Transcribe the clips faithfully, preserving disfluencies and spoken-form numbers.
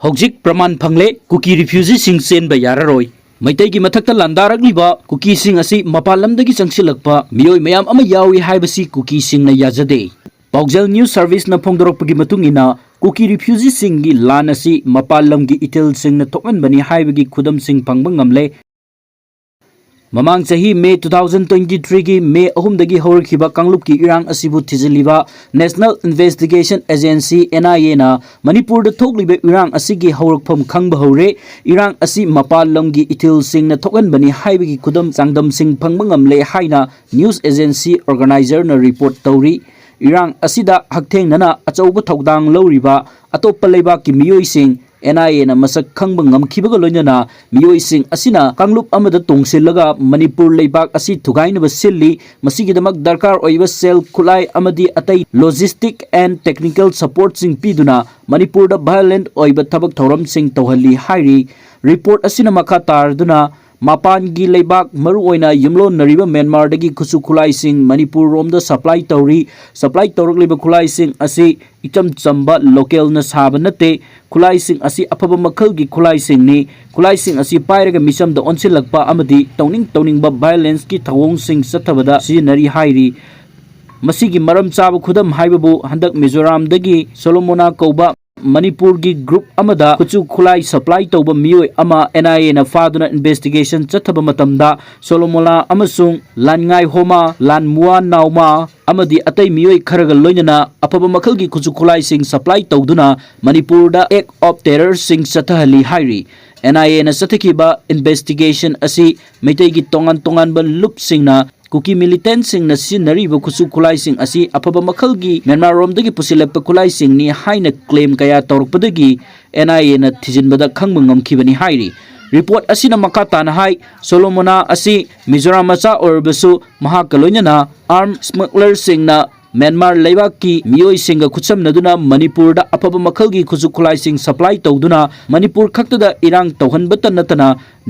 ꯍꯧꯖꯤꯛ ꯄ꯭ꯔꯃꯥꯟ ꯐꯪꯂꯦ, ꯀꯨꯀꯤ ꯔꯤꯐ꯭ꯌꯨꯖꯤꯁꯤꯡ ꯆꯦꯟꯕ ꯌꯥꯔꯔꯣꯏ꯫ ꯃꯩꯇꯩꯒꯤ ꯃꯊꯛꯇ ꯂꯥꯟꯗꯥꯔꯛꯂꯤꯕ ꯀꯨꯀꯤꯁꯤꯡ ꯑꯁꯤ ꯃꯄꯥꯟ ꯂꯝꯗꯒꯤ ꯆꯪꯁꯤꯜꯂꯛꯄ ꯃꯤꯑꯣꯏ ꯃꯌꯥꯝ ꯑꯃ ꯌꯥꯎꯏ ꯍꯥꯏꯕꯁꯤ ꯀꯨꯀꯤꯁꯤꯡꯅ ꯌꯥꯖꯗꯦ꯫ ꯄꯥꯎꯖꯦꯜ ꯅ꯭ꯌꯨꯁ ꯁꯔꯚꯤꯁꯅ ꯐꯣꯡꯗꯣꯔꯛꯄꯒꯤ ꯃꯇꯨꯡ ꯏꯟꯅ, ꯀꯨꯀꯤ ꯔꯤꯐ꯭ꯌꯨꯖꯤꯁꯤꯡꯒꯤ ꯂꯥꯟ ꯑꯁꯤ ꯃꯄꯥꯟ ꯂꯝꯒꯤ ꯏꯊꯤꯜꯁꯤꯡꯅ ꯊꯣꯛꯍꯟꯕꯅꯤ ꯍꯥꯏꯕꯒꯤ ꯈꯨꯗꯝꯁꯤꯡ ꯐꯪꯕ ꯉꯝꯂꯦ꯫ ꯃꯃꯥꯡ ꯆꯍꯤ ꯃꯦ two thousand twenty threeꯒꯤ ꯃꯦ ꯑꯍꯨꯝꯗꯒꯤ ꯍꯧꯔꯛꯈꯤꯕ ꯀꯥꯡꯂꯨꯞꯀꯤ ꯏꯔꯥꯡ ꯑꯁꯤꯕꯨ ꯊꯤꯖꯤꯜꯂꯤꯕ National Investigation Agency, N I Aꯅ ꯃꯅꯤꯄꯨꯔꯗ ꯊꯣꯛꯂꯤꯕ ꯏꯔꯥꯡ ꯑꯁꯤꯒꯤ ꯍꯧꯔꯛꯐꯝ ꯈꯪꯕ ꯍꯧꯔꯦ꯫ ꯏꯔꯥꯡ ꯑꯁꯤ ꯃꯄꯥꯟ ꯂꯝꯒꯤ ꯏꯊꯤꯜꯁꯤꯡꯅ ꯊꯣꯛꯍꯟꯕꯅꯤ ꯍꯥꯏꯕꯒꯤ ꯈꯨꯗꯝ ꯆꯥꯡꯗꯝꯁꯤꯡ ꯐꯪꯕ ꯉꯝꯂꯦ ꯍꯥꯏꯅ news agency organizerꯅ report ꯇꯧꯔꯤ꯫ ꯏꯔꯥꯡ ꯑꯁꯤꯗ ꯍꯛꯊꯦꯡꯅꯅ ꯑꯆꯧꯕ ꯊꯧꯗꯥꯡ ꯂꯧꯔꯤꯕ ꯑꯇꯣꯞꯄ ꯂꯩꯕꯥꯛꯀꯤ ꯃꯤꯑꯣꯏꯁꯤꯡ N I Aꯅ ꯃꯁꯛ ꯈꯪꯕ ꯉꯝꯈꯤꯕꯒ ꯂꯣꯏꯅꯅ, ꯃꯤꯑꯣꯏꯁꯤꯡ ꯑꯁꯤꯅ ꯀꯥꯡꯂꯨꯞ ꯑꯃꯗ ꯇꯣꯡꯁꯤꯜꯂꯒ ꯃꯅꯤꯄꯨꯔ ꯂꯩꯕꯥꯛ ꯑꯁꯤ ꯊꯨꯒꯥꯏꯅꯕ ꯁꯤꯜꯂꯤ꯫ ꯃꯁꯤꯒꯤꯗꯃꯛ ꯗꯔꯀꯥꯔ ꯑꯣꯏꯕ ꯁꯦꯜ, ꯈꯨꯠꯂꯥꯏ ꯑꯃꯗꯤ ꯑꯇꯩ logistic and technical supportꯁꯤꯡ ꯄꯤꯗꯨꯅ ꯃꯅꯤꯄꯨꯔꯗ violent ꯑꯣꯏꯕ ꯊꯕꯛ ꯊꯧꯔꯝꯁꯤꯡ ꯇꯧꯍꯜꯂꯤ ꯍꯥꯏꯔꯤ꯫ Report ꯑꯁꯤꯅ ꯃꯈꯥ ꯇꯥꯔꯗꯨꯅ, ꯃꯄꯥꯟꯒꯤ ꯂꯩꯕꯥꯛ, ꯃꯔꯨꯑꯣꯏꯅ ꯌꯨꯝꯂꯣꯟꯅꯔꯤꯕ ꯃ꯭ꯌꯥꯟꯃꯥꯔꯗꯒꯤ ꯈꯨꯠꯁꯨ ꯈꯨꯠꯂꯥꯏꯁꯤꯡ ꯃꯅꯤꯄꯨꯔ ꯔꯣꯝꯗ supply ꯇꯧꯔꯤ꯫ Supply ꯇꯧꯔꯛꯂꯤꯕ ꯈꯨꯠꯂꯥꯏꯁꯤꯡ ꯑꯁꯤ ꯏꯆꯝ ꯆꯝꯕ localꯅ ꯁꯥꯕ ꯅꯠꯇꯦ꯫ ꯈꯨꯠꯂꯥꯏꯁꯤꯡ ꯑꯁꯤ ꯑꯐꯕ ꯃꯈꯜꯒꯤ ꯈꯨꯠꯂꯥꯏꯁꯤꯡꯅꯤ꯫ ꯈꯨꯠꯂꯥꯏꯁꯤꯡ ꯑꯁꯤ ꯄꯥꯏꯔꯒ ꯃꯤꯆꯝꯗ ꯑꯣꯟꯁꯤꯜꯂꯛꯄ ꯑꯃꯗꯤ ꯇꯧꯅꯤꯡ ꯇꯧꯅꯤꯡꯕ violenceꯀꯤ ꯊꯧꯑꯣꯡꯁꯤꯡ ꯆꯠꯊꯕꯗ ꯁꯤꯖꯤꯟꯅꯔꯤ ꯍꯥꯏꯔꯤ꯫ ꯃꯁꯤꯒꯤ ꯃꯔꯝ ꯆꯥꯕ ꯈꯨꯗꯝ ꯍꯥꯏꯕꯕꯨ ꯍꯟꯗꯛ ꯃꯤꯖꯣꯔꯥꯝꯗꯒꯤ ꯁꯣꯂꯣꯃꯣꯅꯥ ꯀꯧꯕ ꯃꯅꯤꯄꯨꯔꯒꯤ group ꯑꯃꯗ ꯈꯨꯠꯁꯨ ꯈꯨꯠꯂꯥꯏ supply ꯇꯧꯕ ꯃꯤꯑꯣꯏ ꯑꯃ N I Aꯅ ꯐꯥꯗꯨꯅ investigation ꯆꯠꯊꯕ ꯃꯇꯝꯗ ꯁꯣꯂꯣꯃꯣꯅꯥ ꯑꯃꯁꯨꯡ ꯂꯥꯟꯉꯥꯏ ꯍꯣꯃꯥ, ꯂꯥꯟꯃꯨꯋꯥ ꯅꯥꯎꯃꯥ ꯑꯃꯗꯤ ꯑꯇꯩ ꯃꯤꯑꯣꯏ ꯈꯔꯒ ꯂꯣꯏꯅꯅ ꯑꯐꯕ ꯃꯈꯜꯒꯤ ꯈꯨꯠꯁꯨ ꯈꯨꯠꯂꯥꯏꯁꯤꯡ supply ꯇꯧꯗꯨꯅ ꯃꯅꯤꯄꯨꯔꯗ act of terrorꯁꯤꯡ ꯆꯠꯊꯍꯜꯂꯤ ꯍꯥꯏꯔꯤ꯫ N I Aꯅ ꯆꯠꯊꯈꯤꯕ investigation ꯑꯁꯤ ꯃꯩꯇꯩꯒꯤ ꯇꯣꯉꯥꯟ ꯇꯣꯉꯥꯟꯕ ꯂꯨꯞꯁꯤꯡꯅ ꯀꯨꯀꯤ militantꯁꯤꯡꯅ ꯁꯤꯖꯤꯟꯅꯔꯤꯕ ꯈꯨꯠꯁꯨ ꯈꯨꯠꯂꯥꯏꯁꯤꯡ ꯑꯁꯤ ꯑꯐꯕ ꯃꯈꯜꯒꯤ ꯃ꯭ꯌꯥꯟꯃꯥꯔꯔꯣꯝꯗꯒꯤ ꯄꯨꯁꯤꯜꯂꯛꯄ ꯈꯨꯠꯂꯥꯏꯁꯤꯡꯅꯤ ꯍꯥꯏꯅ claim ꯀꯌꯥ ꯇꯧꯔꯛꯄꯗꯒꯤ N I Aꯅ ꯊꯤꯖꯤꯟꯕꯗ ꯈꯪꯕ ꯉꯝꯈꯤꯕꯅꯤ ꯍꯥꯏꯔꯤ꯫ Report ꯑꯁꯤꯅ ꯃꯈꯥ ꯇꯥꯅ ꯍꯥꯏ, ꯁꯣꯂꯣꯃꯣꯅꯥ ꯑꯁꯤ ꯃꯤꯖꯣꯔꯥꯝ ꯃꯆꯥ ꯑꯣꯏꯔꯕꯁꯨ ꯃꯍꯥꯛꯀ ꯂꯣꯏꯅꯅ arm smugglerꯁꯤꯡꯅ ꯃ꯭ꯌꯥꯟꯃꯥꯔ ꯂꯩꯕꯥꯛꯀꯤ ꯃꯤꯑꯣꯏꯁꯤꯡꯒ ꯈꯨꯠꯁꯝꯅꯗꯨꯅ ꯃꯅꯤꯄꯨꯔꯗ ꯑꯐꯕ ꯃꯈꯜꯒꯤ ꯈꯨꯠꯁꯨ ꯈꯨꯠꯂꯥꯏꯁꯤꯡ ꯁꯄ꯭ꯂꯥꯏ ꯇꯧꯗꯨꯅ ꯃꯅꯤꯄꯨꯔ ꯈꯛꯇꯗ ꯏꯔꯥꯡ ꯇꯧꯍꯟꯕꯇ ꯅꯠꯇꯅ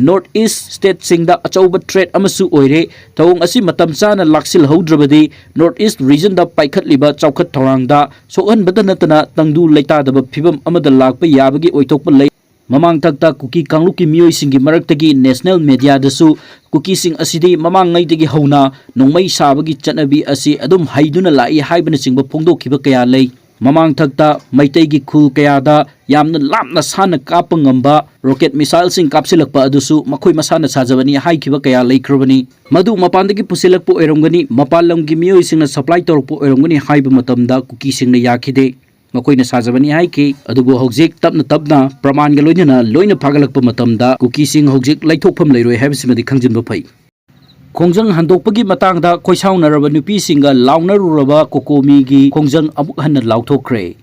ꯅꯣꯔꯠ ꯏꯁ ꯁ꯭ꯇꯦꯠꯁꯤꯡꯗ ꯑꯆꯧꯕ ꯊ꯭ꯔꯦꯠ ꯑꯃꯁꯨ ꯑꯣꯏꯔꯦ꯫ ꯊꯧꯑꯣꯡ ꯑꯁꯤ ꯃꯇꯝ ꯆꯥꯅ ꯂꯥꯛꯁꯤꯜꯍꯧꯗ꯭ꯔꯕꯗꯤ ꯅꯣꯔꯠ ꯏꯁ ꯔꯤꯖꯟꯗ ꯄꯥꯏꯈꯠꯂꯤꯕ ꯆꯥꯎꯈꯠ ꯊꯧꯔꯥꯡꯗ ꯁꯣꯛꯍꯟꯕꯇ ꯅꯠꯇꯅ ꯇꯪꯗꯨ ꯂꯩꯇꯥꯗꯕ ꯐꯤꯕꯝ ꯑꯃꯗ ꯂꯥꯛꯄ ꯌꯥꯕꯒꯤ ꯑꯣꯏꯊꯣꯛꯄ ꯂꯩ꯫ ꯃꯃꯥꯡꯊꯛꯇ ꯀꯨꯀꯤ ꯀꯥꯡꯂꯨꯞꯀꯤ ꯃꯤꯑꯣꯏꯁꯤꯡꯒꯤ ꯃꯔꯛꯇꯒꯤ ꯅꯦꯁꯅꯦꯜ ꯃꯦꯗꯤꯌꯥꯗꯁꯨ ꯀꯨꯀꯤꯁꯤꯡ ꯑꯁꯤꯗꯤ ꯃꯃꯥꯡꯉꯩꯗꯒꯤ ꯍꯧꯅ ꯅꯣꯡꯃꯩ ꯁꯥꯕꯒꯤ ꯆꯠꯅꯕꯤ ꯑꯁꯤ ꯑꯗꯨꯝ ꯍꯩꯗꯨꯅ ꯂꯥꯛꯏ ꯍꯥꯏꯕꯅꯆꯤꯡꯕ ꯐꯣꯡꯗꯣꯛꯈꯤꯕ ꯀꯌꯥ ꯂꯩ꯫ ꯃꯃꯥꯡꯊꯛꯇ ꯃꯩꯇꯩꯒꯤ ꯈꯨꯜ ꯀꯌꯥꯗ ꯌꯥꯝꯅ ꯂꯥꯞꯅ ꯁꯥꯟꯅ ꯀꯥꯞꯄ ꯉꯝꯕ ꯔꯣꯀꯦꯠ ꯃꯤꯁꯥꯏꯜꯁꯤꯡ ꯀꯥꯞꯁꯤꯜꯂꯛꯄ ꯑꯗꯨꯁꯨ ꯃꯈꯣꯏ ꯃꯁꯥꯅ ꯁꯥꯖꯕꯅꯤ ꯍꯥꯏꯈꯤꯕ ꯀꯌꯥ ꯂꯩꯈ꯭ꯔꯕꯅꯤ꯫ ꯃꯗꯨ ꯃꯄꯥꯟꯗꯒꯤ ꯄꯨꯁꯤꯜꯂꯛꯄ ꯑꯣꯏꯔꯝꯒꯅꯤ, ꯃꯄꯥꯟ ꯂꯝꯒꯤ ꯃꯤꯑꯣꯏꯁꯤꯡꯅ ꯁꯄ꯭ꯂꯥꯏ ꯇꯧꯔꯛꯄ ꯑꯣꯏꯔꯝꯒꯅꯤ ꯍꯥꯏꯕ ꯃꯇꯝꯗ ꯀꯨꯀꯤꯁꯤꯡꯅ ꯌꯥꯈꯤꯗꯦ꯫ ꯃꯈꯣꯏꯅ ꯁꯥꯖꯕꯅꯤ ꯍꯥꯏꯈꯤ꯫ ꯑꯗꯨꯕꯨ ꯍꯧꯖꯤꯛ ꯇꯞꯅ ꯇꯞꯅ ꯄ꯭ꯔꯃꯥꯟꯒ ꯂꯣꯏꯅꯅ ꯂꯣꯏꯅ ꯐꯥꯒꯠꯂꯛꯄ ꯃꯇꯝꯗ ꯀꯨꯀꯤꯁꯤꯡ ꯍꯧꯖꯤꯛ ꯂꯩꯊꯣꯛꯐꯝ ꯂꯩꯔꯣꯏ ꯍꯥꯏꯕꯁꯤꯃꯗꯤ ꯈꯪꯖꯤꯟꯕ ꯐꯩ꯫ ꯈꯣꯡꯖꯪ ꯍꯟꯗꯣꯛꯄꯒꯤ ꯃꯇꯥꯡꯗ ꯈꯣꯏꯁꯥꯎꯅꯔꯕ ꯅꯨꯄꯤꯁꯤꯡꯒ ꯂꯥꯎꯅꯔꯨꯔꯕ ꯀꯣꯀꯣꯃꯤꯒꯤ ꯈꯣꯡꯖꯪ ꯑꯃꯨꯛ ꯍꯟꯅ ꯂꯥꯎꯊꯣꯛꯈ꯭ꯔꯦ꯫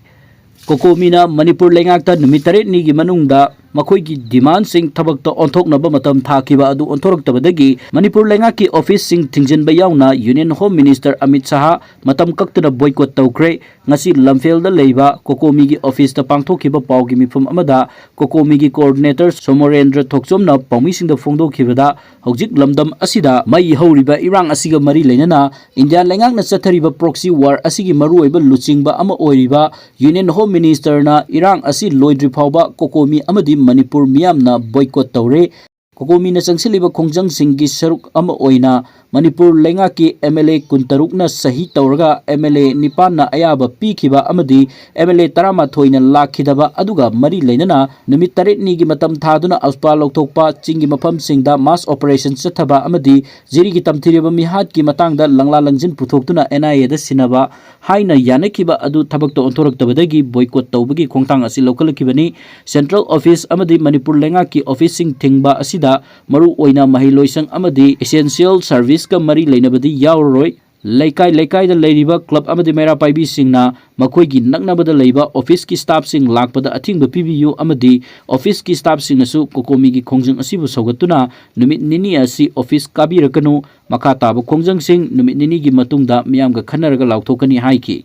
ꯀꯣꯀꯣꯃꯤꯅ ꯃꯅꯤꯄꯨꯔ ꯂꯩꯉꯥꯛꯇ ꯅꯨꯃꯤꯠ ꯇꯔꯦꯠꯅꯤꯒꯤ ꯃꯅꯨꯡꯗ ꯃꯈꯣꯏꯒꯤ ꯗꯤꯃꯥꯟꯁꯤꯡ ꯊꯕꯛꯇ ꯑꯣꯟꯊꯣꯛꯅꯕ ꯃꯇꯝ ꯊꯥꯈꯤꯕ ꯑꯗꯨ ꯑꯣꯟꯊꯣꯔꯛꯇꯕꯗꯒꯤ ꯃꯅꯤꯄꯨꯔ ꯂꯩꯉꯥꯛꯀꯤ ꯑꯣꯐꯤꯁꯁꯤꯡ ꯊꯤꯡꯖꯤꯟꯕ ꯌꯥꯎꯅ ꯌꯨꯅꯤꯌꯟ ꯍꯣꯝ ꯃꯤꯅꯤꯁꯇꯔ ꯑꯃꯤꯠ ꯁꯍꯥ ꯃꯇꯝ ꯀꯛꯇꯅ ꯕꯣꯏꯀꯣꯠ ꯇꯧꯈ꯭ꯔꯦ꯫ ꯉꯁꯤ ꯂꯝꯐꯦꯜꯗ ꯂꯩꯕ ꯀꯣꯀꯣꯃꯤꯒꯤ ꯑꯣꯐꯤꯁꯇ ꯄꯥꯡꯊꯣꯛꯈꯤꯕ ꯄꯥꯎꯒꯤ ꯃꯤꯐꯝ ꯑꯃꯗ ꯀꯣꯀꯣꯃꯤꯒꯤ ꯀꯣꯑꯣꯔꯗꯤꯅꯦꯇꯔ ꯁꯣꯃꯣꯔꯦꯟꯗ꯭ꯔ ꯊꯣꯛꯆꯣꯝꯅ ꯄꯥꯎꯃꯤꯁꯤꯡꯗ ꯐꯣꯡꯗꯣꯛꯈꯤꯕꯗ, ꯍꯧꯖꯤꯛ ꯂꯝꯗꯝ ꯑꯁꯤꯗ ꯃꯩ ꯍꯧꯔꯤꯕ ꯏꯔꯥꯡ ꯑꯁꯤꯒ ꯃꯔꯤ ꯂꯩꯅꯅ ꯏꯟꯗꯤꯌꯥ ꯂꯩꯉꯥꯛꯅ ꯆꯠꯊꯔꯤꯕ ꯄ꯭ꯔꯣꯛꯁꯤ ꯋꯥꯔ ꯑꯁꯤꯒꯤ ꯃꯔꯨꯑꯣꯏꯕ ꯂꯨꯆꯤꯡꯕ ꯑꯃ ꯑꯣꯏꯔꯤꯕ ꯌꯨꯅꯤꯌꯟ ꯍꯣꯝ ꯃꯤꯅꯤꯁꯇꯔꯅ ꯏꯔꯥꯡ ꯑꯁꯤ ꯂꯣꯏꯗ꯭ꯔꯤ ꯐꯥꯎꯕ ꯀꯣꯀꯣꯃꯤ ꯑꯃꯗꯤ ꯃꯅꯤꯄꯨꯔ ꯃꯤꯌꯥꯝꯅ ꯕꯣꯏꯀꯣꯠ ꯇꯧꯔꯦ꯫ ꯀꯣꯀꯣꯃꯤꯅ ꯆꯪꯁꯤꯜꯂꯤꯕ ꯈꯣꯡꯖꯪꯁꯤꯡꯒꯤ ꯁꯔꯨꯛ ꯑꯃ ꯑꯣꯏꯅ ꯃꯅꯤꯄꯨꯔ ꯂꯩꯉꯥꯛꯀꯤ ꯑꯦꯝ ꯑꯦꯜ ꯑꯦ ꯀꯨꯟꯇꯔꯨꯛꯅ ꯁꯍꯤ ꯇꯧꯔꯒ ꯑꯦꯝ ꯑꯦꯜ ꯑꯦ ꯅꯤꯄꯥꯟꯅ ꯑꯌꯥꯕ ꯄꯤꯈꯤꯕ ꯑꯃꯗꯤ ꯑꯦꯝ ꯑꯦꯜ ꯑꯦ ꯇꯔꯥꯃꯥꯊꯣꯏꯅ ꯂꯥꯛꯈꯤꯗꯕ ꯑꯗꯨꯒ ꯃꯔꯤ ꯂꯩꯅꯅ ꯅꯨꯃꯤꯠ ꯇꯔꯦꯠꯅꯤꯒꯤ ꯃꯇꯝ ꯊꯥꯗꯨꯅ ꯑꯁꯄꯥ ꯂꯧꯊꯣꯛꯄ, ꯆꯤꯡꯒꯤ ꯃꯐꯝꯁꯤꯡꯗ ꯃꯥꯁ ꯑꯣꯄꯔꯦꯁꯟ ꯆꯠꯊꯕ ꯑꯃꯗꯤ ꯖꯤꯔꯤꯒꯤ ꯇꯝꯊꯤꯔꯕ ꯃꯤꯍꯥꯠꯀꯤ ꯃꯇꯥꯡꯗ ꯂꯪꯂꯥ ꯂꯪꯖꯤꯟ ꯄꯨꯊꯣꯛꯇꯨꯅ ꯑꯦꯟ ꯑꯥꯏ ꯑꯦꯗ ꯁꯤꯟꯅꯕ ꯍꯥꯏꯅ ꯌꯥꯅꯈꯤꯕ ꯑꯗꯨ ꯊꯕꯛꯇ ꯑꯣꯟꯊꯣꯔꯛꯇꯕꯗꯒꯤ ꯕꯣꯏꯀꯣꯠ ꯇꯧꯕꯒꯤ ꯈꯣꯡꯊꯥꯡ ꯑꯁꯤ ꯂꯧꯈꯠꯂꯛꯈꯤꯕꯅꯤ꯫ ꯁꯦꯟꯇ꯭ꯔꯦꯜ ꯑꯣꯐꯤꯁ ꯑꯃꯗꯤ ꯃꯅꯤꯄꯨꯔ ꯂꯩꯉꯥꯛꯀꯤ ꯑꯣꯐꯤꯁꯁꯤꯡ ꯊꯤꯡꯕ ꯑꯁꯤꯗ ꯃꯔꯨ ꯑꯣꯏꯅ ꯃꯍꯩꯂꯣꯏꯁꯪ ꯑꯃꯗꯤ ꯏꯁꯦꯟꯁꯤꯌꯦꯜ ꯁꯔꯚꯤꯁꯀ ꯃꯔꯤ ꯂꯩꯅꯕꯗꯤ ꯌꯥꯎꯔꯔꯣꯏ꯫ ꯂꯩꯀꯥꯏ ꯂꯩꯀꯥꯏꯗ ꯂꯩꯔꯤꯕ ꯀ꯭ꯂꯕ ꯑꯃꯗꯤ ꯃꯩꯔꯥ ꯄꯥꯏꯕꯤꯁꯤꯡꯅ ꯃꯈꯣꯏꯒꯤ ꯅꯛꯅꯕꯗ ꯂꯩꯕ ꯑꯣꯐꯤꯁꯀꯤ ꯁ꯭ꯇꯥꯐꯁꯤꯡ ꯂꯥꯛꯄꯗ ꯑꯊꯤꯡꯕ ꯄꯤꯕꯤꯌꯨ ꯑꯃꯗꯤ ꯑꯣꯐꯤꯁꯀꯤ ꯁ꯭ꯇꯥꯐꯁꯤꯡꯅꯁꯨ ꯀꯣꯀꯣꯃꯤꯒꯤ ꯈꯣꯡꯖꯪ ꯑꯁꯤꯕꯨ ꯁꯧꯒꯠꯇꯨꯅ ꯅꯨꯃꯤꯠ ꯅꯤꯅꯤ ꯑꯁꯤ ꯑꯣꯐꯤꯁ ꯀꯥꯕꯤꯔꯛꯀꯅꯨ, ꯃꯈꯥ ꯇꯥꯕ ꯈꯣꯡꯖꯪꯁꯤꯡ ꯅꯨꯃꯤꯠ ꯅꯤꯅꯤꯒꯤ ꯃꯇꯨꯡꯗ ꯃꯤꯌꯥꯝꯒ ꯈꯟꯅꯔꯒ ꯂꯥꯎꯊꯣꯛꯀꯅꯤ ꯍꯥꯏꯈꯤ꯫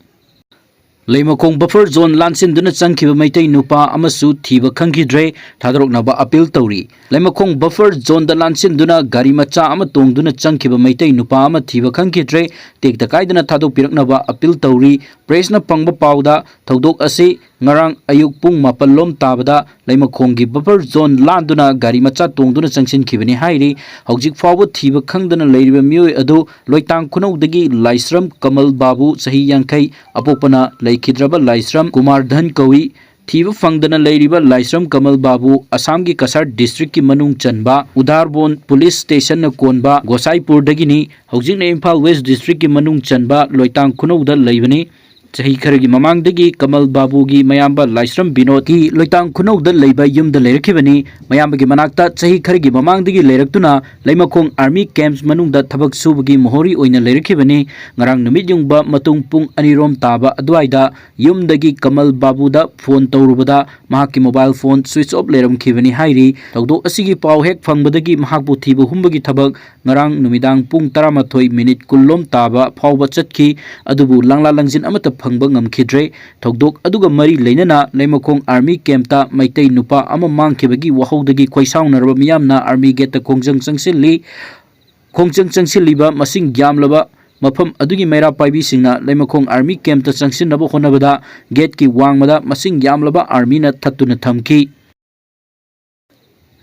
ꯂꯩꯃꯈꯣꯡ ꯕꯐꯔ ꯖꯣꯟ ꯂꯥꯟꯁꯤꯟꯗꯨꯅ ꯆꯪꯈꯤꯕ ꯃꯩꯇꯩ ꯅꯨꯄꯥ ꯑꯃꯁꯨ ꯊꯤꯕ ꯈꯪꯈꯤꯗ꯭ꯔꯦ, ꯊꯥꯗꯣꯔꯛꯅꯕ ꯑꯄꯤꯜ ꯇꯧꯔꯤ꯫ ꯂꯩꯃꯈꯣꯡ ꯕꯐꯔ ꯖꯣꯟꯗ ꯂꯥꯟꯁꯤꯟꯗꯨꯅ ꯒꯥꯔꯤ ꯃꯆꯥ ꯑꯃ ꯇꯣꯡꯗꯨꯅ ꯆꯪꯈꯤꯕ ꯃꯩꯇꯩ ꯅꯨꯄꯥ ꯑꯃ ꯊꯤꯕ ꯈꯪꯈꯤꯗ꯭ꯔꯦ, ꯇꯦꯛꯇ ꯀꯥꯏꯗꯅ ꯊꯥꯗꯣꯛꯄꯤꯔꯛꯅꯕ ꯑꯄꯤꯜ ꯇꯧꯔꯤ꯫ ꯄ꯭ꯔꯦꯁꯅ ꯐꯪꯕ ꯄꯥꯎꯗ ꯊꯧꯗꯣꯛ ꯑꯁꯤ ꯉꯔꯥꯡ ꯑꯌꯨꯛ ꯄꯨꯡ ꯃꯥꯄꯜ ꯂꯣꯝ ꯇꯥꯕꯗ ꯂꯩꯃꯈꯣꯡꯒꯤ ꯕꯐꯔ ꯖꯣꯟ ꯂꯥꯟꯗꯨꯅ ꯒꯥꯔꯤ ꯃꯆꯥ ꯇꯣꯡꯗꯨꯅ ꯆꯪꯁꯤꯟꯈꯤꯕꯅꯤ ꯍꯥꯏꯔꯤ꯫ ꯍꯧꯖꯤꯛ ꯐꯥꯎꯕ ꯊꯤꯕ ꯈꯪꯗꯅ ꯂꯩꯔꯤꯕ ꯃꯤꯑꯣꯏ ꯑꯗꯨ ꯂꯣꯏꯇꯥꯡ ꯈꯨꯅꯧꯗꯒꯤ ꯂꯥꯏꯁ꯭ꯔꯝ ꯀꯃꯜ ꯕꯥꯕꯨ, ꯆꯍꯤ ꯌꯥꯡꯈꯩ, ꯑꯄꯣꯛꯄꯅ ꯂꯩꯈꯤꯗ꯭ꯔꯕ ꯂꯥꯏꯁ꯭ꯔꯝ ꯀꯨꯃꯥꯔ ꯙꯟ ꯀꯧꯏ꯫ ꯊꯤꯕ ꯐꯪꯗꯅ ꯂꯩꯔꯤꯕ ꯂꯥꯏꯁ꯭ꯔꯝ ꯀꯃꯜ ꯕꯥꯕꯨ ꯑꯁꯥꯝꯒꯤ ꯀꯁꯥꯔ ꯗꯤꯁꯇ꯭ꯔꯤꯛꯀꯤ ꯃꯅꯨꯡ ꯆꯟꯕ ꯎꯗꯥꯔꯕꯣꯟ ꯄꯨꯂꯤꯁ ꯁ꯭ꯇꯦꯁꯟꯅ ꯀꯣꯟꯕ ꯒꯣꯁꯥꯏꯄꯨꯔꯗꯒꯤꯅꯤ꯫ ꯍꯧꯖꯤꯛꯅ ꯏꯝꯐꯥꯜ ꯋꯦꯁ ꯗꯤꯁꯇ꯭ꯔꯤꯛꯀꯤ ꯃꯅꯨꯡ ꯆꯟꯕ ꯂꯣꯏꯇꯥꯡ ꯈꯨꯅꯧꯗ ꯂꯩꯕꯅꯤ꯫ ꯆꯍꯤ ꯈꯔꯒꯤ ꯃꯃꯥꯡꯗꯒꯤ ꯀꯃꯜ ꯕꯥꯕꯨꯒꯤ ꯃꯌꯥꯝꯕ ꯂꯥꯏꯁ꯭ꯔꯝ ꯕꯤꯅꯣꯗꯀꯤ ꯂꯣꯏꯇꯥꯡ ꯈꯨꯅꯧꯗ ꯂꯩꯕ ꯌꯨꯝꯗ ꯂꯩꯔꯛꯈꯤꯕꯅꯤ꯫ ꯃꯌꯥꯝꯕꯒꯤ ꯃꯅꯥꯛꯇ ꯆꯍꯤ ꯈꯔꯒꯤ ꯃꯃꯥꯡꯗꯒꯤ ꯂꯩꯔꯛꯇꯨꯅ ꯂꯩꯃꯈꯣꯡ ꯑꯥꯔꯃꯤ ꯀꯦꯝꯞꯁ ꯃꯅꯨꯡꯗ ꯊꯕꯛ ꯁꯨꯕꯒꯤ ꯃꯣꯍꯣꯔꯤ ꯑꯣꯏꯅ ꯂꯩꯔꯛꯈꯤꯕꯅꯤ꯫ ꯉꯔꯥꯡ ꯅꯨꯃꯤꯠ ꯌꯨꯡꯕ ꯃꯇꯨꯡ ꯄꯨꯡ ꯑꯅꯤꯔꯣꯝ ꯇꯥꯕ ꯑꯗꯨꯋꯥꯏꯗ ꯌꯨꯝꯗꯒꯤ ꯀꯃꯜ ꯕꯥꯕꯨꯗ ꯐꯣꯟ ꯇꯧꯔꯨꯕꯗ ꯃꯍꯥꯛꯀꯤ ꯃꯣꯕꯥꯏꯜ ꯐꯣꯟ ꯁ꯭ꯋꯤꯆ ꯑꯣꯐ ꯂꯩꯔꯝꯈꯤꯕꯅꯤ ꯍꯥꯏꯔꯤ꯫ ꯊꯧꯗꯣꯛ ꯑꯁꯤꯒꯤ ꯄꯥꯎ ꯍꯦꯛ ꯐꯪꯕꯗꯒꯤ ꯃꯍꯥꯛꯄꯨ ꯊꯤꯕ ꯍꯨꯝꯕꯒꯤ ꯊꯕꯛ ꯉꯔꯥꯡ ꯅꯨꯃꯤꯗꯥꯡ ꯄꯨꯡ ꯇꯔꯥꯃꯥꯊꯣꯏ ꯃꯤꯅꯤꯠ ꯀꯨꯟ ꯂꯣꯝ ꯇꯥꯕ ꯐꯥꯎꯕ ꯆꯠꯈꯤ, ꯑꯗꯨꯕꯨ ꯂꯥꯡꯂꯥ ꯂꯪꯖꯤꯟ ꯑꯃꯠꯇ ꯐꯪꯕ ꯉꯝꯈꯤꯗ꯭ꯔꯦ꯫ ꯊꯧꯗꯣꯛ ꯑꯗꯨꯒ ꯃꯔꯤ ꯂꯩꯅꯅ ꯂꯩꯃꯈꯣꯡ ꯑꯥꯔꯃꯤ ꯀꯦꯝꯞꯇ ꯃꯩꯇꯩ ꯅꯨꯄꯥ ꯑꯃ ꯃꯥꯡꯈꯤꯕꯒꯤ ꯋꯥꯍꯧꯗꯒꯤ ꯈꯣꯏꯁꯥꯎꯅꯔꯕ ꯃꯤꯌꯥꯝꯅ ꯑꯥꯔꯃꯤ ꯒꯦꯠꯇ ꯈꯣꯡꯖꯪ ꯆꯪꯁꯤꯜꯂꯤ꯫ ꯈꯣꯡꯖꯪ ꯆꯪꯁꯤꯜꯂꯤꯕ ꯃꯁꯤꯡ ꯌꯥꯝꯂꯕ ꯃꯐꯝ ꯑꯗꯨꯒꯤ ꯃꯩꯔꯥ ꯄꯥꯏꯕꯤꯁꯤꯡꯅ ꯂꯩꯃꯈꯣꯡ ꯑꯥꯔꯃꯤ ꯀꯦꯝꯞꯇ ꯆꯪꯁꯤꯟꯅꯕ ꯍꯣꯠꯅꯕꯗ ꯒꯦꯠꯀꯤ ꯋꯥꯡꯃꯗ ꯃꯁꯤꯡ ꯌꯥꯝꯂꯕ ꯑꯥꯔꯃꯤꯅ ꯊꯠꯇꯨꯅ ꯊꯝꯈꯤ꯫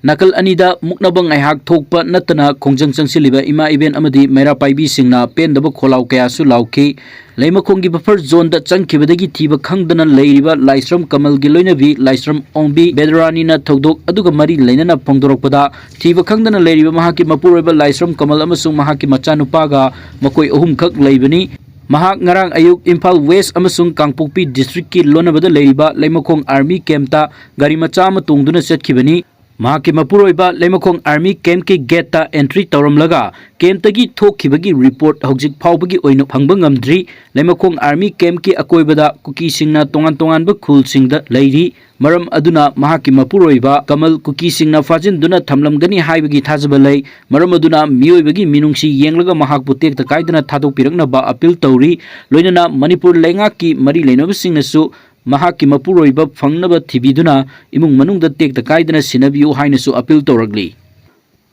ꯅꯥꯀꯜ ꯑꯅꯤꯗ ꯃꯨꯛꯅꯕ ꯉꯥꯏꯍꯥꯛ ꯊꯣꯛꯄ ꯅꯠꯇꯅ ꯈꯣꯡꯖꯪ ꯆꯪꯁꯤꯜꯂꯤꯕ ꯏꯃꯥ ꯏꯕꯦꯟ ꯑꯃꯗꯤ ꯃꯩꯔꯥ ꯄꯥꯏꯕꯤꯁꯤꯡꯅ ꯄꯦꯟꯗꯕ ꯈꯣꯜꯂꯥꯎ ꯀꯌꯥꯁꯨ ꯂꯥꯎꯈꯤ꯫ ꯂꯩꯃꯈꯣꯡꯒꯤ ꯕꯐꯔ ꯖꯣꯟꯗ ꯆꯪꯈꯤꯕꯗꯒꯤ ꯊꯤꯕ ꯈꯪꯗꯅ ꯂꯩꯔꯤꯕ ꯂꯥꯏꯁ꯭ꯔꯝ ꯀꯃꯜꯒꯤ ꯂꯣꯏꯅꯕꯤ ꯂꯥꯏꯁ꯭ꯔꯝ ꯑꯣꯡꯕꯤ ꯕꯦꯗꯔꯥꯅꯤꯅ ꯊꯧꯗꯣꯛ ꯑꯗꯨꯒ ꯃꯔꯤ ꯂꯩꯅꯅ ꯐꯣꯡꯗꯣꯔꯛꯄꯗ, ꯊꯤꯕ ꯈꯪꯗꯅ ꯂꯩꯔꯤꯕ ꯃꯍꯥꯛꯀꯤ ꯃꯄꯨꯔꯣꯏꯕ ꯂꯥꯏꯁ꯭ꯔꯝ ꯀꯃꯜ ꯑꯃꯁꯨꯡ ꯃꯍꯥꯛꯀꯤ ꯃꯆꯥꯅꯨꯄꯥꯒ ꯃꯈꯣꯏ ꯑꯍꯨꯝꯈꯛ ꯂꯩꯕꯅꯤ꯫ ꯃꯍꯥꯛ ꯉꯔꯥꯡ ꯑꯌꯨꯛ ꯏꯝꯐꯥꯜ ꯋꯦꯁ ꯑꯃꯁꯨꯡ ꯀꯥꯡꯄꯣꯛꯄꯤ ꯗꯤꯁꯇ꯭ꯔꯤꯛꯀꯤ ꯂꯣꯟꯅꯕꯗ ꯂꯩꯔꯤꯕ ꯂꯩꯃꯈꯣꯡ ꯑꯥꯔꯃꯤ ꯀꯦꯝꯞꯇ ꯒꯥꯔꯤ ꯃꯆꯥ ꯑꯃ ꯇꯣꯡꯗꯨꯅ ꯆꯠꯈꯤꯕꯅꯤ꯫ ꯃꯍꯥꯛꯀꯤ ꯃꯄꯨꯔꯣꯏꯕ ꯂꯩꯃꯈꯣꯡ ꯑꯥꯔꯃꯤ ꯀꯦꯝꯞꯀꯤ ꯒꯦꯠꯇ ꯑꯦꯟꯇ꯭ꯔꯤ ꯇꯧꯔꯝꯂꯒ ꯀꯦꯝꯞꯇꯒꯤ ꯊꯣꯛꯈꯤꯕꯒꯤ ꯔꯤꯄꯣꯔꯠ ꯍꯧꯖꯤꯛ ꯐꯥꯎꯕꯒꯤ ꯑꯣꯏꯅ ꯐꯪꯕ ꯉꯝꯗ꯭ꯔꯤ꯫ ꯂꯩꯃꯈꯣꯡ ꯑꯥꯔꯃꯤ ꯀꯦꯝꯞꯀꯤ ꯑꯀꯣꯏꯕꯗ ꯀꯨꯀꯤꯁꯤꯡꯅ ꯇꯣꯉꯥꯟ ꯇꯣꯉꯥꯟꯕ ꯈꯨꯜꯁꯤꯡꯗ ꯂꯩꯔꯤ꯫ ꯃꯔꯝ ꯑꯗꯨꯅ ꯃꯍꯥꯛꯀꯤ ꯃꯄꯨꯔꯣꯏꯕ ꯀꯃꯜ ꯀꯨꯀꯤꯁꯤꯡꯅ ꯐꯥꯖꯤꯟꯗꯨꯅ ꯊꯝꯂꯝꯒꯅꯤ ꯍꯥꯏꯕꯒꯤ ꯊꯥꯖꯕ ꯂꯩ꯫ ꯃꯔꯝ ꯑꯗꯨꯅ ꯃꯤꯑꯣꯏꯕꯒꯤ ꯃꯤꯅꯨꯡꯁꯤ ꯌꯦꯡꯂꯒ ꯃꯍꯥꯛꯄꯨ ꯇꯦꯛꯇ ꯀꯥꯏꯗꯅ ꯊꯥꯗꯣꯛꯄꯤꯔꯛꯅꯕ ꯑꯄꯤꯜ ꯇꯧꯔꯤ꯫ ꯂꯣꯏꯅꯅ ꯃꯅꯤꯄꯨꯔ ꯂꯩꯉꯥꯛꯀꯤ ꯃꯔꯤ ꯂꯩꯅꯕꯁꯤꯡꯅꯁꯨ ꯃꯍꯥꯛꯀꯤ ꯃꯄꯨꯔꯣꯏꯕ ꯐꯪꯅꯕ ꯊꯤꯕꯤꯗꯨꯅ ꯏꯃꯨꯡ ꯃꯅꯨꯡꯗ ꯇꯦꯛꯇ ꯀꯥꯏꯗꯅ ꯁꯤꯟꯅꯕꯤꯌꯨ ꯍꯥꯏꯅꯁꯨ ꯑꯄꯤꯜ ꯇꯧꯔꯛꯂꯤ꯫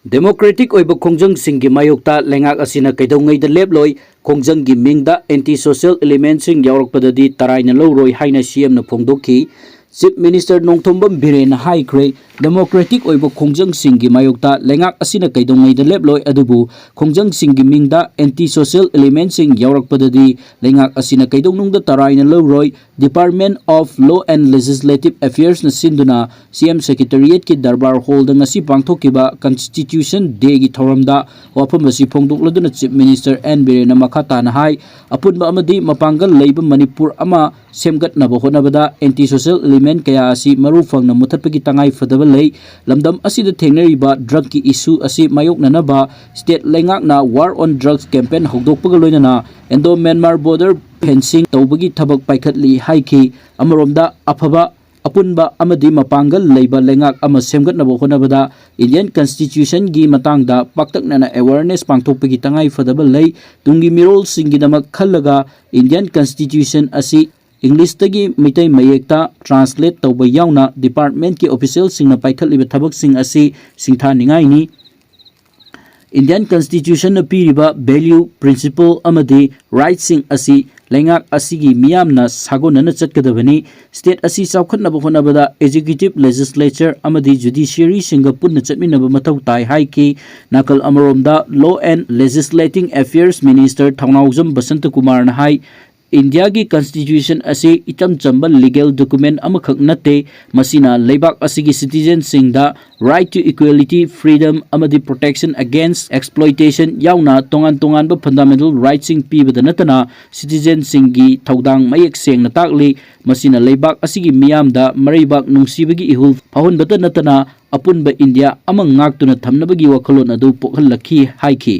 ꯗꯦꯃꯣꯀ꯭ꯔꯦꯇꯤꯛ ꯑꯣꯏꯕ ꯈꯣꯡꯖꯪꯁꯤꯡꯒꯤ ꯃꯥꯌꯣꯛꯇ ꯂꯩꯉꯥꯛ ꯑꯁꯤꯅ ꯀꯩꯗꯧꯉꯩꯗ ꯂꯦꯞꯂꯣꯏ꯫ ꯈꯣꯡꯖꯪꯒꯤ ꯃꯤꯡꯗ ꯑꯦꯟꯇꯤ ꯁꯣꯁꯤꯌꯦꯜ ꯏꯂꯤꯃꯦꯟꯁꯤꯡ ꯌꯥꯎꯔꯛꯄꯗꯗꯤ ꯇꯔꯥꯏꯅ ꯂꯧꯔꯣꯏ ꯍꯥꯏꯅ ꯁꯤꯑꯦꯝꯅ ꯐꯣꯡꯗꯣꯛꯈꯤ꯫ ꯆꯤꯐ ꯃꯤꯅꯤꯁꯇꯔ ꯅꯣꯡꯊꯣꯝꯕꯝ ꯕꯤꯔꯦꯟꯅ ꯍꯥꯏꯈ꯭ꯔꯦ, ꯗꯦꯃꯣꯀ꯭ꯔꯦꯇꯤꯛ ꯑꯣꯏꯕ ꯈꯣꯡꯖꯪꯁꯤꯡꯒꯤ ꯃꯥꯌꯣꯛꯇ ꯂꯩꯉꯥꯛ ꯑꯁꯤꯅ ꯀꯩꯗꯧꯉꯩꯗ ꯂꯦꯞꯂꯣꯏ, ꯑꯗꯨꯕꯨ ꯈꯣꯡꯖꯪꯁꯤꯡꯒꯤ ꯃꯤꯡꯗ ꯑꯦꯟꯇꯤ ꯁꯣꯁꯤꯌꯦꯜ ꯏꯂꯤꯃꯦꯟꯁꯤꯡ ꯌꯥꯎꯔꯛꯄꯗꯗꯤ ꯂꯩꯉꯥꯛ ꯑꯁꯤꯅ ꯀꯩꯗꯧꯅꯨꯡꯗ ꯇꯔꯥꯏꯅ ꯂꯧꯔꯣꯏ꯫ Department of Law and Legislative Affairsꯅ ꯁꯤꯟꯗꯨꯅ ꯁꯤꯑꯦꯝ ꯁꯦꯀ꯭ꯔꯦꯇꯔꯤꯌꯦꯠꯀꯤ ꯗꯔꯕꯥꯔ ꯍꯣꯜꯗ ꯉꯁꯤ ꯄꯥꯡꯊꯣꯛꯈꯤꯕ ꯀꯟꯁꯇꯤꯇ꯭ꯌꯨꯁꯟ ꯗꯦꯒꯤ ꯊꯧꯔꯝꯗ ꯋꯥꯐꯝ ꯑꯁꯤ ꯐꯣꯡꯗꯣꯛꯂꯗꯨꯅ ꯆꯤꯐ ꯃꯤꯅꯤꯁꯇꯔ ꯑꯦꯟ ꯕꯤꯔꯦꯟꯅ ꯃꯈꯥ ꯇꯥꯅ ꯍꯥꯏ, ꯑꯄꯨꯟꯕ ꯑꯃꯗꯤ ꯃꯄꯥꯡꯒꯜ ꯂꯩꯕ ꯃꯅꯤꯄꯨꯔ ꯑꯃ ꯁꯦꯝꯒꯠꯅꯕ ꯍꯣꯠꯅꯕꯗ ꯑꯦꯟꯇꯤ ꯁꯣꯁꯤꯌꯦꯜ ꯏꯂꯤꯃꯦꯟ ꯀꯌꯥ ꯑꯁꯤ ꯃꯔꯨ ꯐꯪꯅ ꯃꯨꯊꯠꯄꯒꯤ ꯇꯉꯥꯏ ꯐꯗꯕ ꯂꯩ꯫ ꯂꯝꯗꯝ ꯑꯁꯤꯗ ꯊꯦꯡꯅꯔꯤꯕ ꯗ꯭ꯔꯒꯀꯤ ꯏꯁꯨ ꯑꯁꯤ ꯃꯥꯌꯣꯛꯅꯅꯕ ꯁ꯭ꯇꯦꯠ ꯂꯩꯉꯥꯛꯅ ꯋꯥꯔ ꯑꯣꯟ ꯗ꯭ꯔꯒꯁ ꯀꯦꯝꯄꯦꯟ ꯍꯧꯗꯣꯛꯄꯒ ꯂꯣꯏꯅꯅ ꯏꯟꯗꯣ ꯃ꯭ꯌꯥꯟꯃꯥꯔ ꯕꯣꯔꯗꯔ ꯐꯦꯟꯁꯤꯡ ꯇꯧꯕꯒꯤ ꯊꯕꯛ ꯄꯥꯏꯈꯠꯂꯤ ꯍꯥꯏꯈꯤ꯫ ꯑꯃꯔꯣꯝꯗ ꯑꯐꯕ, ꯑꯄꯨꯟꯕ ꯑꯃꯗꯤ ꯃꯄꯥꯡꯒꯜ ꯂꯩꯕ ꯂꯩꯉꯥꯛ ꯑꯃ ꯁꯦꯝꯒꯠꯅꯕ ꯍꯣꯠꯅꯕꯗ ꯏꯟꯗꯤꯌꯟ ꯀꯟꯁꯇꯤꯇ꯭ꯌꯨꯁꯟꯒꯤ ꯃꯇꯥꯡꯗ ꯄꯥꯛꯇꯛꯅꯅ ꯑꯦꯋꯥꯔꯅꯦꯁ ꯄꯥꯡꯊꯣꯛꯄꯒꯤ ꯇꯉꯥꯏ ꯐꯗꯕ ꯂꯩ꯫ ꯇꯨꯡꯒꯤ ꯃꯤꯔꯣꯜꯁꯤꯡꯒꯤꯗꯃꯛ ꯈꯜꯂꯒ ꯏꯟꯗꯤꯌꯟ ꯀꯟꯁꯇꯤꯇ꯭ꯌꯨꯁꯟ ꯑꯁꯤ ꯏꯪꯂꯤꯁꯇꯒꯤ ꯃꯩꯇꯩ ꯃꯌꯦꯛꯇ ꯇ꯭ꯔꯥꯟꯁꯂꯦꯠ ꯇꯧꯕ ꯌꯥꯎꯅ ꯗꯤꯄꯥꯔꯠꯃꯦꯟꯠꯀꯤ ꯑꯣꯐꯤꯁꯤꯌꯦꯜꯁꯤꯡꯅ ꯄꯥꯏꯈꯠꯂꯤꯕ ꯊꯕꯛꯁꯤꯡ ꯑꯁꯤ ꯁꯤꯡꯊꯥꯅꯤꯡꯉꯥꯏꯅꯤ꯫ ꯏꯟꯗꯤꯌꯟ ꯀꯟꯁꯇꯤꯇ꯭ꯌꯨꯁꯟꯅ ꯄꯤꯔꯤꯕ ꯚꯦꯂ꯭ꯌꯨ, ꯄ꯭ꯔꯤꯟꯁꯤꯄꯜ ꯑꯃꯗꯤ ꯔꯥꯏꯠꯁꯤꯡ ꯑꯁꯤ ꯂꯩꯉꯥꯛ ꯑꯁꯤꯒꯤ ꯃꯤꯌꯥꯝꯅ ꯁꯥꯒꯣꯟꯅꯅ ꯆꯠꯀꯗꯕꯅꯤ꯫ ꯁ꯭ꯇꯦꯠ ꯑꯁꯤ ꯆꯥꯎꯈꯠꯅꯕ ꯍꯣꯠꯅꯕꯗ ꯑꯦꯛꯖꯤꯀ꯭ꯌꯨꯇꯤꯚ, ꯂꯦꯖꯤꯁꯂꯦꯆꯔ ꯑꯃꯗꯤ ꯖꯨꯗꯤꯁꯤꯌꯔꯤꯁꯤꯡꯒ ꯄꯨꯟꯅ ꯆꯠꯃꯤꯟꯅꯕ ꯃꯊꯧ ꯇꯥꯏ ꯍꯥꯏꯈꯤ꯫ ꯅꯥꯀꯜ ꯑꯃꯔꯣꯝꯗ Law and Legislating Affairs Minister ꯊꯧꯅꯥꯎꯖꯝ ꯕꯁꯟꯇ ꯀꯨꯃꯥꯔꯅ ꯍꯥꯏ, ꯏꯟꯗꯤꯌꯥꯒꯤ ꯀꯟꯁꯇꯤꯇ꯭ꯌꯨꯁꯟ ꯑꯁꯤ ꯏꯆꯝ ꯆꯝꯕ ꯂꯤꯒꯦꯜ ꯗꯣꯀꯨꯃꯦꯟ ꯑꯃꯈꯛ ꯅꯠꯇꯦ꯫ ꯃꯁꯤꯅ ꯂꯩꯕꯥꯛ ꯑꯁꯤꯒꯤ ꯁꯤꯇꯤꯖꯦꯟꯁꯤꯡꯗ right to equality, freedom ꯑꯃꯗꯤ protection against exploitation ꯌꯥꯎꯅ ꯇꯣꯉꯥꯟ ꯇꯣꯉꯥꯟꯕ ꯐꯟꯗꯥꯃꯦꯟꯇꯦꯜ ꯔꯥꯏꯠꯁꯤꯡ ꯄꯤꯕꯗ ꯅꯠꯇꯅ ꯁꯤꯇꯤꯖꯦꯟꯁꯤꯡꯒꯤ ꯊꯧꯗꯥꯡ ꯃꯌꯦꯛ ꯁꯦꯡꯅ ꯇꯥꯛꯂꯤ꯫ ꯃꯁꯤꯅ ꯂꯩꯕꯥꯛ ꯑꯁꯤꯒꯤ ꯃꯤꯌꯥꯝꯗ ꯃꯔꯩꯕꯥꯛ ꯅꯨꯡꯁꯤꯕꯒꯤ ꯏꯍꯨꯜ ꯐꯥꯎꯍꯟꯕꯇ ꯅꯠꯇꯅ ꯑꯄꯨꯟꯕ ꯏꯟꯗꯤꯌꯥ ꯑꯃ ꯉꯥꯛꯇꯨꯅ ꯊꯝꯅꯕꯒꯤ ꯋꯥꯈꯜꯂꯣꯟ ꯑꯗꯨ ꯄꯣꯛꯍꯜꯂꯛꯈꯤ ꯍꯥꯏꯈꯤ꯫